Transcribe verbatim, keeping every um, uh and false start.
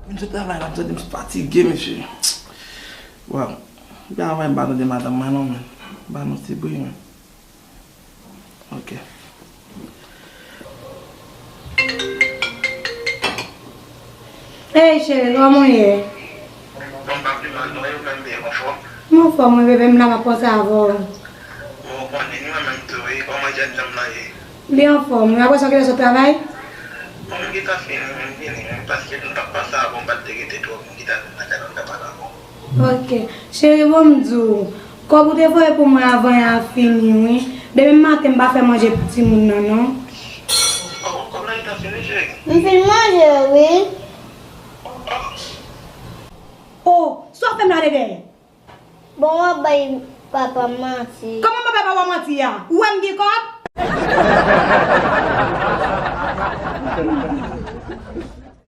Vin sot travay la, m santi m fatige, mesye. Waw. M pa anvi ba nou de madanm mwen non, men. Ba nou ti bri, men. Ok. Hey, cheri, kòman w ye? Bon, m pa pi mal, non, e ou menm, byen, anfòm? M anfòm, wi, bebe, m la, m ap panse avè w. Bon, ou konnen, ni mwen menm tou, wi, kòman jèn janm nan ye? Li anfòm, wi. Apre sa, kilè w sot travay? Bon, m gentan fini, m vini, wi, paske m t ap panse avè w, m pa t te rete twòp, m gentan vin nan kay la, m t ap pale avè w. Ok. Cheri, bon, m di w, kòb ou te voye pou mwen avan yè a fini, wi. Demen maten, m pa fè manje pou timoun nan, non. Oh, kòb la gentan fini, cheri? M fin manje, wi. Oh, sa w ap fè m la, bebe? Bon, w ap bay papa m manti. Kòman m ap bay papa w manti a? Ou wè m gen kòb?